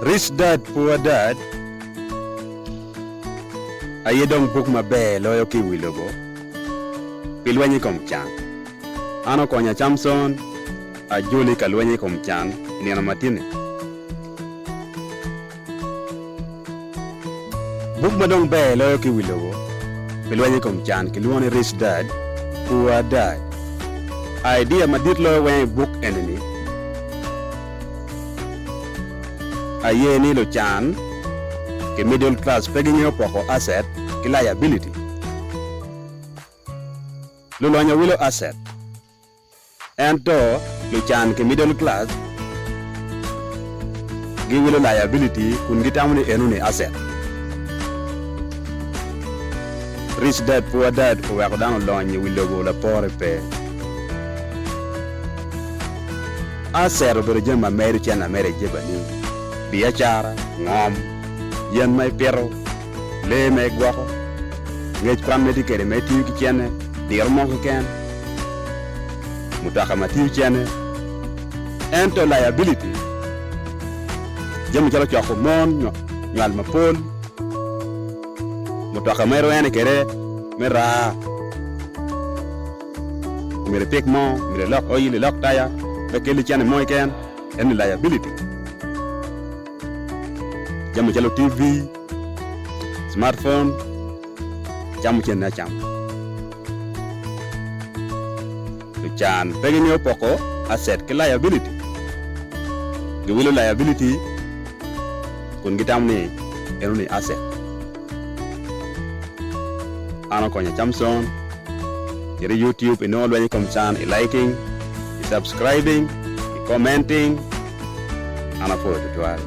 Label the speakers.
Speaker 1: Rich Dad Poor Dad aye dong buk maber loyo ki i wi lobo pi lweny i kom can. An okonya Camson ajoli ka lweny i kom can i nino ma tye-ni. Buk ma dong ber loyo ki i wi lobo pi lweny i kom can kilwongo ni Rich Dad, Poor Dad. Idea madit loyo weng i buk eni-ni aye ni lucan ki middle class pe gingeyo poko asset ki liability. Lulonyo wilo asset. Ento lucan ki middle class giwilo liability kun gitamo ni eno ni asset. Rich dad poor dad oweko dano olony i wi lobo lapore pe. Asset obedo jami ma medo cente ameda i jebani, biacara, ngom, yen ma ipito, lee ma igwoko, ngec kwan ma itye kwede ma itiyo ki cente, diro mo keken, mutoka ma tiyo cente. Ento liability, jami calo coko mon, nywal mapol, mutoka ma irwene kwede me raa, myero ipik mo, myero ilok oil, ilok taya, pe kelli cente mo keken, eni liability. Jami calo TV, smartphone, camo cente acama. Lucan pe gingeyo poko asset ki liability. Giwilo liability kun gitamo ni eno ni asset. An okonyo Camson, cit i YouTube inongo lweny i kom can i liking, i subscribing, i commenting. An apwoyo tutwal.